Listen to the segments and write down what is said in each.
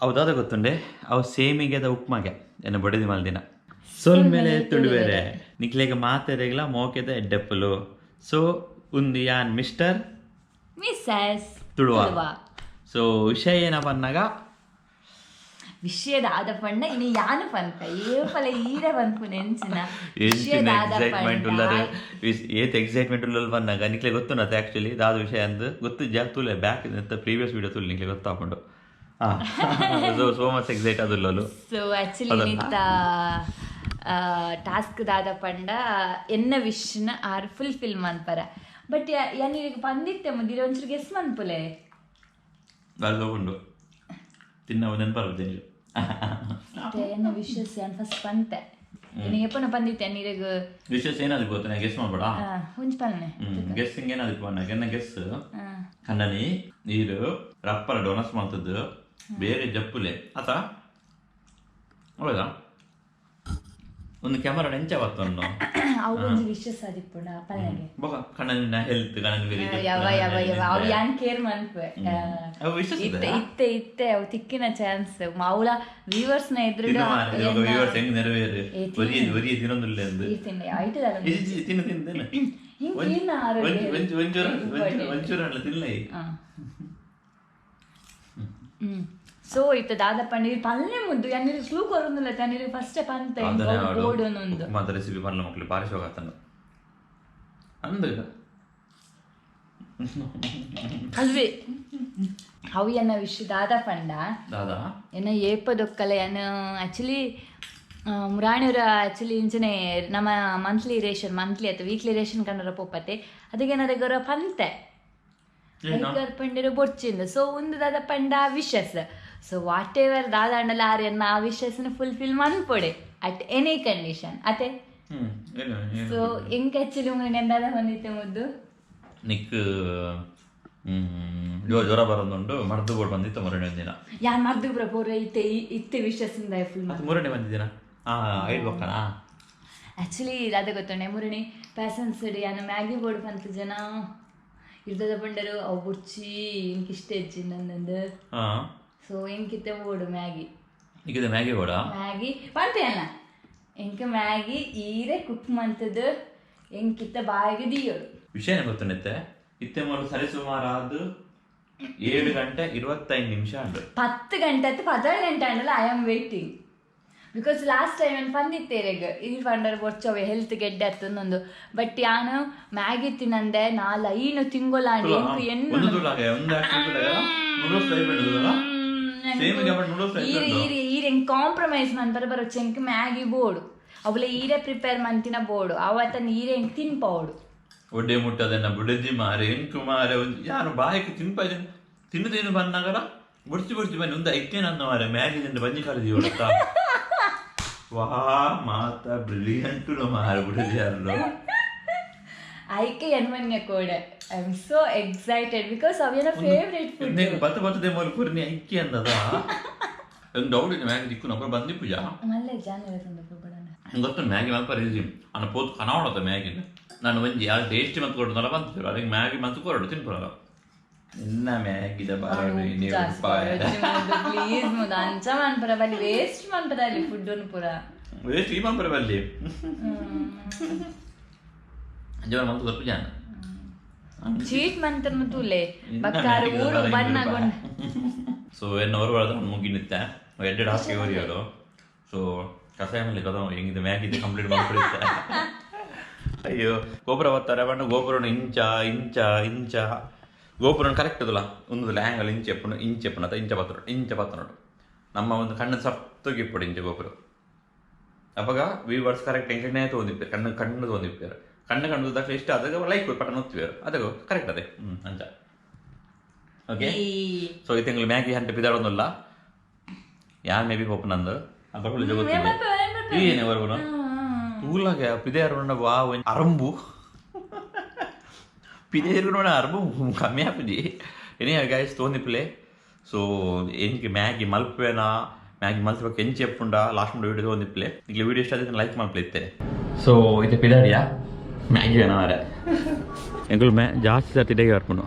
ಅವು ದಾದ ಗೊತ್ತುಂಡೆ, ಅವು ಸೇಮಿಗೆದ ಉಪ್ಮಗೆ ಎನ್ನ ಬಡಿದಿ ಮಲ್ದಿನ. ಸೊಲ್ಮೆಲೆ ತುಳುವೆರೆ, ನಿಕ್ಲೆಗ್ ಮಾತೆರೆಗ್ಲ ಮೋಕೆದ ಎಡ್ಡೆಪ್ಪುಲು. ಸೊ ಉಂದು ಯಾನ್ ಮಿಸ್ಟರ್ ಮಿಸ್ಸಸ್ ತುಳುವ. ಸೊ ವಿಷಯ ಏನ ಪನ್ನಗ? ವಿಷಯದ ಆದ ಪಂಡ ಇನಿ ಯಾನು ಪನ್ಪ, ಏಪಲ ಈರ ಪನ್ಪುನ ಎಂಚಿನ? ಎಂಚಿನ ಎಕ್ಸೈಟ್ಮೆಂಟ್ ಉಲ್ಲರ್, ಏತ್ ಎಕ್ಸೈಟ್ಮೆಂಟ್ ಉಲ್ಲಲ್ ಪನ್ನಗ ನಿಕ್ಲೆ ಗೊತ್ತುಂಡತ್ತೆ ಆಕ್ಚುಲಿ ದಾದ ವಿಷಯ ಅಂದ್. ಗೊತ್ತು ಜಾ ತೂಲೆ, ಬ್ಯಾಕ್ ಪ್ರೀವಿಯಸ್ ವಿಡಿಯೋ ತೂಲೆ, ನಿಕ್ಲೆ ಗೊತ್ತಾಪುಂಡು. ಸೊ ಸೋ ಮಚ್ ಎಕ್ಸೈಟ್ ಆದುಲ್ಲಲು. ಸೊ ಆಕ್ಚುಲಿ ನಿತ್ತ ಟಾಸ್ಕ್ ದಾದ ಪಂಡ, ಎನ್ನ ವಿಶ್ನ ಆರ್ ಫುಲ್ಫಿಲ್ ಮನ್ಪರ. ಬಟ್ ಯಾನ್ ಇರೆಗ್ ಪಂದಿತ್ತೆ ಮುದಿರ, ಒಂಚೂರು ಗೆಸ್ ಮನ್ಪುಲೆ. ದಾದ ಉಂಡು ತಿನ್ನ ನೆನಪಾಗುತ್ತೆ. ಇತ್ತೆ ಎನ್ನ ವಿಶಸ್ ಯಾನ್ ಫಸ್ಟ್ ಪಂತೆ, ನಿನಗೆ ಎಪ್ಪನ ಪಂದಿತ್ತೆ ನೀರೆಗ್. ವಿಶಸ್ ಏನಾದ್ರು ಗೊತ್ತ? ಗೆಸ್ ಮಾಡ್ಬೇಡ. ಒಂಜಿ ಪನ್ನೆ. ಗೆಸ್ಸಿಂಗ್ ಏನಾದ್ರು ಪನ್ನ, ಎನ್ನ ಗೆಸ್ ಕಣ್ಣನಿ ನೀರು ರಪ್ಪರ ಡೋನಸ್ ಮಾಡ್ತದ್ದು, ಬೇಗ ಜಪ್ಪುಲೆ ಆತ. ಹೌದಾ? ಒಂದು ಕ್ಯಾಮರಾ ಎಂಚ ಬತ್ತೊಂಡು. ಅವು ಒಂಜಿ ವಿಶಸ್ ಆದಿಪ್ಪುಂಡ ಪಲ್ಲೆಗೆ. ಬೊಕ ಕಣ್ಣನ ಹೆಲ್ತ್, ಕಣ್ಣನ ಬೇರೆ. ಯಾವ ಯಾವ ಯಾವ ಅವು ಯಾನ್ ಕೇರ್ ಮನ್ಪೆ. ಅವು ವಿಶಸ್. ಇತ್ತೆ ಇತ್ತೆ ಇತ್ತೆ ಅವು ತಿಕ್ಕಿನ ಚಾನ್ಸ್ ಮಾವುಲ ವ್ಯೂವರ್ಸ್ ನ ಎದುರು. ವ್ಯೂವರ್ಸ್ ಹೆಂಗ್ ನೆರವೇರು, ಒರಿಯ ಒರಿಯ ತಿನ್ನೊಂದುಲ್ಲ ಅಂದು. ತಿಂಡೆ ಆಯ್ತದ. ತಿನ್ನು ತಿನ್ನು ತಿನ್ನು. ಹಿಂಗ್ ತಿನ್ನ ಆರೋಗ್ಯ. ಒಂಚೂರು ಒಂಚೂರು ಒಂಚೂರು ಅಲ್ಲ, ತಿನ್ಲ. ಸೊ ಇತ್ತೆ ದಾದ ಪಂಡ ಪಲ್ಲೆ ಮುದ್ದು, ಯಾನ್ ಸ್ಲೂ ಕೊರೊಂದುಲ್ಲ, ತನಿರು ಫಸ್ಟ್ ಪಂತ ಬೋಡೊಂದು. ಉಪ್ಮಾದ ರೆಸಿಪಿ ಪನ್ಲ ಮಕ್ಕಳು, ಬಾರಿ ಶೋಕ ಆತನು ಅಂದು. ಅಲ್ವೇ, ಅವು ಎನ್ನ ವಿಷಯ ದಾದ ಪಂಡ, ದಾದಾ? ಎನ್ನ ಏಪದೊಕ್ಕಲ ಯಾನ್ ಆಕ್ಚುಲಿ ಮುರಾಣಿಯವರ ಆಕ್ಚುಲಿ ಇಂಚನೆ ನಮ್ಮ ಮಂತ್ಲಿ ರೇಷನ್, ಮಂತ್ಲಿ ಅಥವಾ ವೀಕ್ಲಿ ರೇಷನ್ ಕಂಡರ ಪೋಪತೆ, ಅದಕ್ಕೆ ಏನಾರ ಪಂತೆ ಐಕರ್ ಪಂಡಿರು ಬೊಡ್ಚಿಂದು. ಸೊ ಒಂದು ದಾದ ಪಂಡ ವಿಶಸ್. ಸೊ what ever ದಾದ ಅಂಡಲ ಆರ್ ಎನ್ನ ಆ ವಿಶಸ್ನ ಫುಲ್ಫಿಲ್ ಮನ್ಪೊಡೆ ಅಟ್ ಎನಿ ಕಂಡೀಷನ್ ಅತೆ. ಏನು ಏನು? ಸೊ ಎಂಕ್ ಆಕ್ಚುಲಿ ಉಂಗ್ರೆ ದಾದ ಬಂದಿತ್ತೆ ಮುದ್ದು? ನಿಕ್ ಜೋ ಜ್ವರ ಬರೋದುಂಡು, ಮರ್ದು ಬೋಡ್ ಬಂದಿತ್ತು ಮೂರನೇ ದಿನ. ಯಾನ್ ಮರ್ದು ಪೂರ ಪೂರ ಇತ್ತೆ ಇತ್ತೆ ವಿಶಸ್ ಫುಲ್. ಮತ್ತೆ ಮೂರನೇ ಬಂದಿದ್ದೀನ ಐದು ಬೊಕ್ಕನಾ? ಆಕ್ಚುಲಿ ದಾದ ಗೊತ್ತುಂಡೆ, ಮುರಣಿ ಪ್ಯಾಸನ್ಸ್ ಯಾನ್ ಮ್ಯಾಗಿ ಬೋರ್ಡ್ ಪಂತ ಜನ ಇರ್ದದ ಪಂಡರು, ಅವು ಬುಡ್ಚಿ, ಎಂಕ್ ಇಷ್ಟ ಹೆಚ್ಚಿ ನಂದಂದು. ಸೊ ಎಂಕಿತ್ತೆ ಬೋಡು ಮ್ಯಾಗಿ. ನಿಕ್ಕಿದೆ ಮ್ಯಾಗಿ ಬೋಡ? ಮ್ಯಾಗಿ ಪಂತೆ ಅಲ್ಲ, ಎಂಕ್ ಮ್ಯಾಗಿ ಈರೆ ಕುಕ್ ಮಂತದ್ದು ಎಂಕಿತ್ತ ಬಾಯಿಗೆ ದಿಯೋಡು. ವಿಷಯ ಗೊತ್ತುಂಡಿತ್ತೆ, ಇತ್ತೆ ಮೂರು ಸರಿಸುಮಾರಾದ 7 ಗಂಟೆ 25 ನಿಮಿಷ ಉಂಟು. 10 ಗಂಟೆ ಆಯ್ತು, 16 ಗಂಟೆ ಆಂಡಲ I am waiting, because last time ಏನು ಪಂದಿತ್ತೇರೆಗ್ ಈ ಪಂಡರ್ ಬೊರ್ಚವೆ, ಹೆಲ್ತ್ ಗೆಡ್ಡೆ ಅತ್ತೊಂದೊಂದು. ಬಟ್ ಯಾನು ಮ್ಯಾಗಿ ತಿನ್ನಂದೆ ನಾಲ್ ಐನು ತಿಂಗೊಲಾಂಡ್ ಎಂಕ್ ಒಂದು ಎನ್ನು ತುಳಾಗೆ ಒಂದು noodles type same noodles type. ಈರೆ ಈರೆ ಈರೆ ಕಾಂಪ್ರಮೈಸ್ ಮನ್ಪರ ಬರೋಚ್, ಎಂಕ್ ಮ್ಯಾಗಿ ಬೋಡು, ಅವಲೆ ಈರೆ ಪ್ರಿಪೇರ್ ಮಂತಿನ ಬೋಡು, ಅವತ್ತನ್ ಈರೆ ಎಂಕ್ ತಿನ್ಪವಡು. ಒಡ್ಡೆ ಮುಟ್ಟದನ್ನ ಬುಡದಿ ಮಾರೆ, ಎಂಕು ಮಾರೆ, ಒಂದು ಯಾರು ಬಾಯಿಗೆ ತಿನ್ಪ ತಿನ್ನು ತಿನ್ನು ಬಂದಾಗಲ ಬುಡ್ಚಿ ಬುಡ್ಚಿ ಬನ್ನಿ ಒಂದು ಐತೇನಂದ ಮಾರೆ, ಮ್ಯಾಗಿ ತಿಂದು ಬಂಜಿ ಕಾಲು ಜೀವಡುತ್ತಾ. ವಾ ಮಾತ ಬ್ರಿಲಿಯಂಟ್ ಮಾರೆ ಬುಡದಿ ಯಾರು. ಐಕೆ ಎನ್ಮನ್ಯ ಕೋಡೆ I am so excited because ಅವೇನ ಫೇವ್ರೆಟ್ ಫುಡ್. ಪತ್ತು ಪತ್ತು ಮೂಲ ಕುರ್ನಿ ಐಕ್ಕಿ ಅಂದದ ಒಂದು ಡೌಟ್ ಇದೆ, ಮ್ಯಾಗಿ ದಿಕ್ಕು ನಪ್ಪ ಬಂದಿ ಪೂಜಾ. ಮಲ್ಲೆ ಜಾನ ಸಂದರ್ಭ. ಗೊತ್ತು, ಮ್ಯಾಗಿ ಮಲ್ಪ ರೆಸಿಮ್ ಅನ್ನ ಪೋತು ಕನಾವಡತ್ತ ಮ್ಯಾಗಿ. ನಾನು ಒಂಜಿ ಯಾರು ಟೇಸ್ಟಿ ಮತ್ತು ಕೊಡ್ದಲ್ಲ ಬಂತು, ಅದಕ್ಕೆ ಮ್ಯಾಗಿ ಮತ್ತು ಕೊರಡು ತಿನ್ಪಲ್ಲ ಇನ್ನ ಮ್ಯಾಗಿದ ಬಾರಡು ನೀವು ರೂಪಾಯಿ. ಪ್ಲೀಸ್ ಮುದ, ಅಂಚ ಮನ್ಪರ ಬಲ್ಲಿ, ವೇಸ್ಟ್ ಮನ್ಪರ ಅಲ್ಲಿ ಫುಡ್ ಪೂರ. ವೇಸ್ಟ್ ಈ ಮನ್ಪರ ಬಲ್ಲಿ, ಅಂಜವರ ಮಂತು ಕೊರ್ಪು ಜಾನ. ಚೀಟ್ ಮಂತರ್ ತುಲೆ ಬಕ್ಕಾರು ಊರು ಬಣ್ಣಗೊಂಡು. ಸೊ ಎನ್ನ ಅವರು ಬರೋದು ಮುಗಿನಿತ್ತೆ ಎಡ್ಡೆಡ್ ಹಾಕಿ ಅವರಿಯೋದು. ಸೊ ಕಷಾಯ ಮೇಲೆ ಕದ ಹೆಂಗಿದೆ, ಮ್ಯಾಗಿದೆ ಕಂಪ್ಲೀಟ್ ಮಾಡ್ಬಿಡುತ್ತೆ. ಅಯ್ಯೋ, ಗೋಪುರ ಬರ್ತಾರೆ ಬಣ್ಣ, ಗೋಪುರನು ಇಂಚ ಇಂಚ ಇಂಚ, ಗೋಪುರನು ಕರೆಕ್ಟ್ ಅದಲ್ಲ, ಒಂದು ಆ್ಯಂಗಲ್ ಇಂಚ ಎಪ್ಪುಂಡು, ಇಂಚ ಎಪ್ಪುಂಡು ಅಥವಾ ಇಂಚ ಬತ್ತುಂಡು, ಇಂಚ ಬತ್ತುಂಡು, ನಮ್ಮ ಒಂದು ಕಣ್ಣು ಸತ್ತೋಗಿ ಇಪ್ಪಡು ಇಂಚ ಗೋಪುರ. ಅವಾಗ ವ್ಯೂವರ್ಸ್ ಕರೆಕ್ಟ್ ಎಂಕನೇ ತೋಂದಿಪ್ಪೇರು, ಕಣ್ಣು ಕಣ್ಣು ತೋಂದಿಪ್ಪೇರು, ಕಣ್ಣು ಕಣ್ಣು ದಾಖಲೆ ಇಷ್ಟ ಆದಾಗ ಲೈಕ್ ಪಟ್ಟಣ ಒತ್ತಿವೇರು, ಅದಕ್ಕೆ ಕರೆಕ್ಟ್ ಅದೇ. ಅಂಚ ಓಕೆ. ಸೊ ಈ ತಿಂಗಳು ಮ್ಯಾಗಿ ಹಂಟೆ ಪಿದಾಡೊಂದುಲ್ಲ ಯಾನ್ ಮೇ ಬಿ ಪೋಪು ನಂದು ಜೊತೆ ಏನೇ ಬರಬನ ತೂಲಾಗೆ ಪಿದೆಯಾರು ವಾ ಒಂಜಿ ಅರಂಬು ಪಿದೆಯರು ನೋಡ, ಅರಂಬು ಕಮ್ಮಿ ಆಪುಜಿ. ಎನಿ ಗೈಸ್, ತೋಂದಿಪ್ಪಲೆ. ಸೊ ಎಂಕ್ ಮ್ಯಾಗಿ ಮಲ್ಪುವೆನಾ, ಮ್ಯಾಗಿ ಮಲ್ಪಕ್ಕೆ ಎಂಚಿ ಎಪ್ಪುಂಡ, ಲಾಸ್ಟ್ ವಿಡಿಯೋ ತೋಂದಿಪ್ಪಲೆ. ನಿಕ್ಲೆ ವಿಡಿಯೋ ಇಷ್ಟ ಆದ್ರೆ ಲೈಕ್ ಮಲ್ಪಲೆ ಇತ್ತೆ. ಸೊ ಇತ್ತೆ ಪಿದಾಡಿಯಾ, ಮ್ಯಾಗಿ ವೇಣ ಮಾರೆ. ಎಂಕುಲು ಮ್ಯಾ ಜಾಸ್ತಿ ಸರ್ತಿ ಇಡೆಗೆ ಬರ್ಪುಂಡು,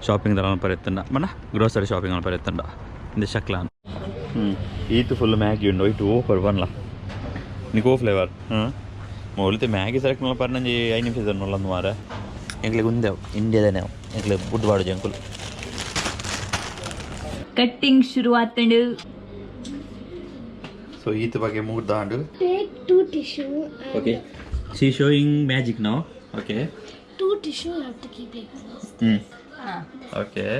ಶಾಪಿಂಗ್ ದಾಲ ಮನ್ಪರೆ ಇತ್ತುಂಡ ಬಣ್ಣ ಗ್ರೋಸರಿ ಶಾಪಿಂಗ್ ಮನ್ಪರೆ ಇತ್ತುಂಡ ಇಂದ ಶಕ್ಲಾನ್. ಈತು ಫುಲ್ ಮ್ಯಾಗಿ ಉಂಡು ಇಟ್ಟು ಓಪರ್ ಬನ್ಲ ನಿಕೋ ಫ್ಲೇವರ್. ಹಾಂ, ಮೊದಲು ಮ್ಯಾಗಿ ಸೆಲೆಕ್ಟ್ ಮಲ್ಪ ನಂಜಿ 5 ನಿಮಿಷ ನೊಲ್ಲೊಂದು ಮಾರ. ಎಂಕ್ಲೆ ಉಂದೆವು ಇಂಡಿಯಾದನೆ ಎಂಕ್ಲೆ ಬುಡ್ ಬಾಡು ಜಂಕುಲು. ಕಟ್ಟಿಂಗ್ ಶುರು ಆತಂಡು. ಸೊ ಈತ ಬಗ್ಗೆ ಮೂರ್ದಾಂಡು. Take 2 tissue and okay, she showing magic now. Okay, 2 tissue you have to keep like this. Okay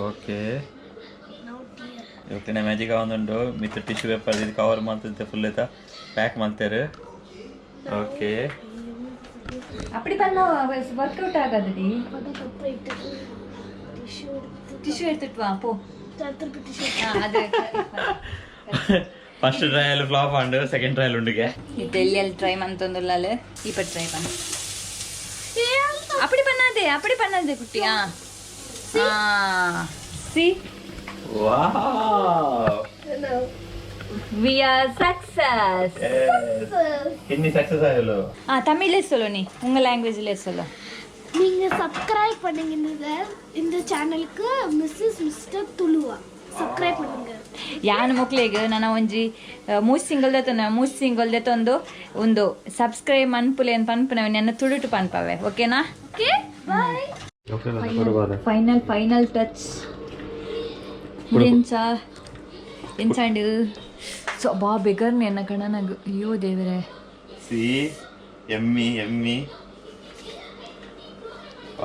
okay. ಇವತ್ತಿನ ಮ್ಯಾಜಿಕ್ ಆವೊಂದುಂಡು ಮಿತ್ ಟಿಶ್ಯೂ ಪೇಪರ್ ಇದು ಕವರ್ ಮಾಡ್ತಿದ್ದೆ ಫುಲ್ ಐತ ಪ್ಯಾಕ್ ಮಾಡ್ತಾರೆ. ಓಕೆ, அப்படி பண்ணா ஒர்க் அவுட் ஆகாதுடி. டிஷ்யூ எடுத்துட்டு வா போ. அது ಫಸ್ಟ್ ಟ್ರಯಲ್ ಫ್ಲಾಪ್ ಆಂಡು, ಸೆಕೆಂಡ್ ಟ್ರಯಲ್ ಉಂಡುಗೆ. டெல்லியில் ட்ரை பண்ண இப்போ ட்ரை பண்ணு. அப்படி பண்ணாதே, அப்படி பண்ணாதே குட்டியா. C, wow, we are success. ಇನ್ನಿ success ಆಯಲು. ஆ, தமிழ்லே சொல்லு, நீ உங்க லாங்குவேஜ்லேயே சொல்லு. நீங்க சப்ஸ்கிரைப் பண்ணுங்க இந்த சேனலுக்கு. மிஸ்ஸஸ் மிஸ்டர் துளுவா ಸಬ್ಸ್ಕ್ರೈಬ್ பண்ணுங்க. ಯಾನ್ ಮೊಕ್ಲೆಗ್ ನನ ಒಂಜಿ ಮೂಜ್ ಸಿಂಗಲ್ ದೆತ್ತೊಂದು, ಮೂಜ್ ಸಿಂಗಲ್ ದೆತ್ತೊಂದು ಒಂದು ಸಬ್ಸ್ಕ್ರೈಬ್ ಮನ್ಪುಲೆ ಅಂತ ಪನ್ಪುನವೆ ನೆನ್ನ ತುಳುಟು ಪನ್ಪವೆ, ಓಕೆನಾ? Okay, bye. Final final touch. ಎಂಚ ಎಂಚಾಂಡ್ ಸೊ ಬಾ ಬೆಗರ್ನೆ ಎನ್ನ ಕಣನಗ್. ಅಯ್ಯೋ ದೇವರೇ. ಸಿ ಎಮ್ಮಿ ಎಮ್ಮಿ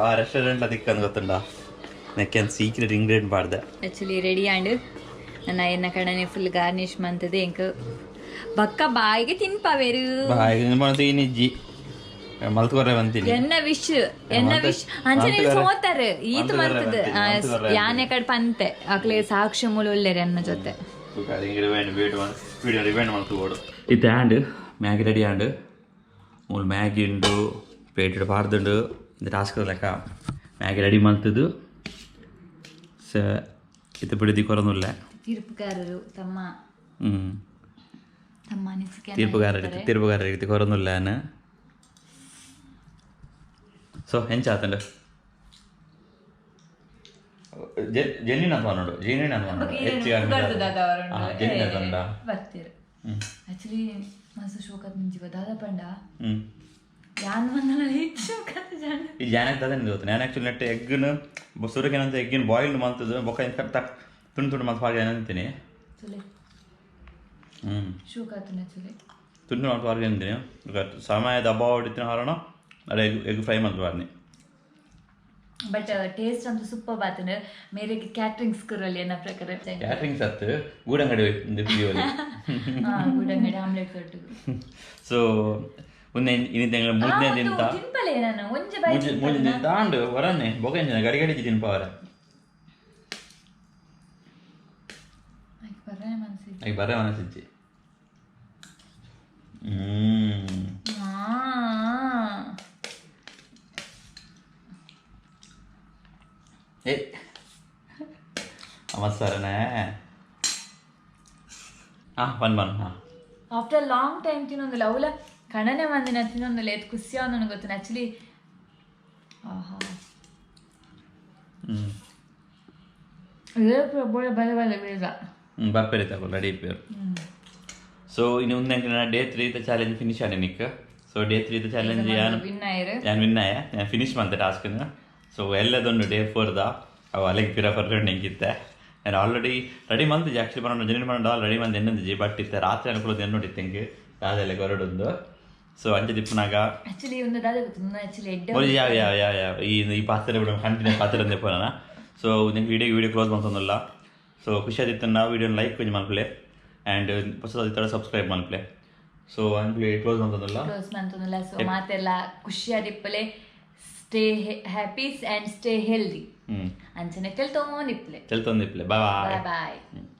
ಆ ರೆಸ್ಟೋರೆಂಟ್ ಅದಕ್ಕೆ ಗೊತ್ತುಂಡ ನೆಕ್ಕೆ ಸೀಕ್ರೆಟ್ ಇಂಗ್ರೀಡಿಯೆಂಟ್ ಮಾಡ್ದೆ. ಆ್ಯಕ್ಚುಲಿ ರೆಡಿ ಆಂಡ್ ನನ್ನ ಎನ್ನ ಕಡನೆ ಫುಲ್ ಗಾರ್ನಿಷ್ ಮಂತದೆ. ಎಂಕ್ ಬಕ್ಕ ಬಾಯಿಗೆ ತಿನ್ಪವೇರು. ಬಾಯಿಗೆ ತಿನ್ನಿಜ್ಜಿ ಮಲ್ತ್ಕೊರೆ ಬಂತೀನಿ. ಎನ್ನ ವಿಶ್, ಎನ್ನ ವಿಶ್ ಅಂಚನೆ ಸೋತಾರೆ ಈತ ಮಂತದ ಯಾನೆ ಕಡೆ ಪಂತೆ ಅಕ್ಲೆ ಸಾಕ್ಷಿ ಮೂಲ ಒಳ್ಳೆರೆ ಎನ್ನ ಜೊತೆ. ವಿಡಿಯೋ ರಿವೈಂಡ್ ಮಾಡ್ತು. ಇತ್ತೆ ಆಂಡ್ ಮ್ಯಾಗಿ ರೆಡಿ ಆಂಡ್. ಮೂಲು ಮ್ಯಾಗಿ ಉಂಡು, ಪ್ಲೇಟ್ ಪಾಡ್ದುಂಡು. ಇದು ಟಾಸ್ಕ್ ಲೆಕ್ಕ ಮ್ಯಾಗಿ ರೆಡಿ ಮಾಡ್ತದ್ದು. ಸ ಇತ್ತೆ ಬಿಡಿದಿ ಕೊರೊಂದುಲ್ಲೆ. ತೀರ್ಪುಗಾರರು ತಮ್ಮ ತಮ್ಮ ಅನಿಸಿಕೆ. ತೀರ್ಪುಗಾರರಿಗೆ ತೀರ್ಪುಗಾರರಿಗೆ ಕೊರೊಂದುಲ್ಲೆ. ಸೊ ಎಂಚ ಆತಂಡು? ಜೆನ್ನಿನ ಅಂತ ನೋಡು, ಜೆನ್ನಿನ ಅಂತ ನೋಡು ಹೆಚ್ಚು. ಜೆನ್ನಿನ ತಂಡ. ಬರ್ತೀರ. ಆಕ್ಚುಲಿ ಮಸ್ತ್ ಶೋಕತ್ ನಿಂಜಿವ ದಾದ ಪಂಡ ಯಾನ್ ಮಂದನ ಶೋಕತ್ ಜಾನ. ಈ ಜಾನಕ್ ದಾದ ಗೊತ್ತು. ನಾನು ಆ್ಯಕ್ಚುಲಿ ನೆಟ್ ಎಗ್ನ ಸುರಕೇನಂತ ಎಗ್ಗಿನ ಬಾಯ್ಲ್ ಮಾಡ್ತದ್ದು ಬೊಕ್ಕ ತಕ್ ತುಂಡು ತುಂಡು ಮತ್ತೆ ಹಾಗೆ ಅಂತೀನಿ. ಶೋಕತ್ ಆಕ್ಚುಲಿ. ತುಂಡು ಮಾಡ್ತು ಹಾಗೆ ಅಂತೀನಿ. ಸಮಯದ ಅಭಾವ ಹೊಡಿತೀನಿ ಹಾರೋಣ ಅದೇ ಎಗ್ ಎಗ್ ಫ್ರೈ ಮಾಡ್ತು. ಬಟ್ ಟೇಸ್ಟ್ ಅಂತೂ ಸೂಪರ್ ಬಾತನ. ಮೇರೆಗೆ ಕ್ಯಾಟ್ರಿಂಗ್ಸ್ ಕುರಲ್ಲಿ ಎನ್ನ ಪ್ರಕಾರ. ಕ್ಯಾಟ್ರಿಂಗ್ಸ್ ಅತ್ತು ಗೂಡಂಗಡಿ. ಗೂಡಂಗಡಿ ಆಮ್ಲೆಟ್ ತೊಟ್ಟು. ಸೊ ಒಂದೇ ಇನ್ನಿದ್ದ ಮೂರನೇ ದಿನ ತಿನ್ಪಲೆ ನಾನು ಒಂಜಿ ಬೈ. ಮೂಜಿ ದಿನ ತಾಂಡು ಹೊರನೆ ಬೊಕ ಎಂಜಿನ ಗಡಿ ಗಡಿ ತಿನ್ಪವರೆ. ಬರ್ರೆ ಮನಸ್ಸಿಗೆ. ಈಗ ಬರ್ರೆ ಮನಸ್ಸಿಜ್ಜಿ. ಏ ಅಮಸ್ಸರನೇ. ಹಾಂ, ಬನ್ ಬನ್ ಹಾಂ. ಆಫ್ಟರ್ ಲಾಂಗ್ ಟೈಮ್ ತಿನ್ನೊಂದಿಲ್ಲ ಅವಲ ಕಣನೆ ಮಂದಿನ ತಿನ್ನೊಂದಿಲ್ಲ. ಎತ್ ಖುಷಿ ನನಗೆ ಗೊತ್ತಿಲ್ಲ ಆ್ಯಕ್ಚುಲಿ. ಆಹಾ, ಬಲೆ ಬಲೆ ಬೀಜ. ಬರ್ಪೇರಿ ತಗೋ ರೆಡಿ ಇಪ್ಪೇರು. ಸೊ ಇನ್ನು ಮುಂದೆ ಡೇ 3 ಚಾಲೆಂಜ್ ಫಿನಿಶ್ ಆನೆ ನಿಕ್. ಸೊ ಡೇ 3 ಚಾಲೆಂಜ್ ಯಾನ್ ವಿನ್ ಆಯಿರು. ಯಾನ್ ವಿನ್ ಆಯ, ನಾನು ಫಿನಿಶ್ ಮಂತೆ ಟಾಸ್ಕ್ನ. ಸೊ ಎಲ್ಲದೊಂದು ಡೇ 4 the ಅವು ಅಲೆಗೆ ಪಿರ ಫರ್ರೆ ನೆಂಕಿತ್ತೆ. ನಾನು ಆಲ್ರೆಡಿ ರೆಡಿ ಮಂತ್ ಆ್ಯಕ್ಚುಲಿ ಪನ್ನೊಂದು ಜನ ಪನ್ನೊಂದು ಆಲ್ ರೆಡಿ ಮಂತ್ ಎನ್ನೊಂದು. ಬಟ್ ಇತ್ತೆ ರಾತ್ರಿ ಅನುಕೂಲ ಎನ್ನೋಡಿತ್ತು ಹೆಂಗೆ ದಾದೆಲ್ಲ ಹೊರಡೊಂದು. ಸೊ ಅಂಚೆ ದಿಪ್ಪನಾಗ ಆಕ್ಚುಲಿ ಒಂದು ದಾದ ಗೊತ್ತು ಆಕ್ಚುಲಿ ಎಡ್ಡೆ. ಮೊದಲು ಯಾವ ಯಾವ ಯಾವ ಯಾವ ಈ ಈ ಪಾತ್ರೆ ಬಿಡ ಕಂಟಿನ್ಯೂ ಪಾತ್ರೆ ಅಂದೆ ಪೋನ. ಸೊ ನಿಂಗೆ ವಿಡಿಯೋ ವಿಡಿಯೋ ಕ್ಲೋಸ್ ಮಂತೊಂದುಲ್ಲ. ಸೊ ಖುಷಿ ಆದಿತ್ತು ನಾವು ವಿಡಿಯೋ ಲೈಕ್ ಕೊಂಚ ಮಲ್ಪಲೆ ಆ್ಯಂಡ್ ಹೊಸದಾದ ಸಬ್ಸ್ಕ್ರೈಬ್ ಮಲ್ಪಲೆ. ಸೊ ಅಂಕ್ಲಿ ಕ್ಲೋಸ್ ಮಂತೊಂದುಲ್ಲ. ಕ್ಲೋಸ್ ಮಂತೊಂದುಲ್ಲ. ಸೊ ಮಾತೆಲ್ಲ ಖುಷಿಯಾದಿಪ್ಪಲೆ, stay happy and stay healthy. ಅಂಚನೆ ತೆಲ್ತೋಂದಿಪ್ಪಲೆ. ತೆಲ್ತೊಂದಿಪ್ಪಲೆ, ಬಾಯ್. ಬಾಯ್.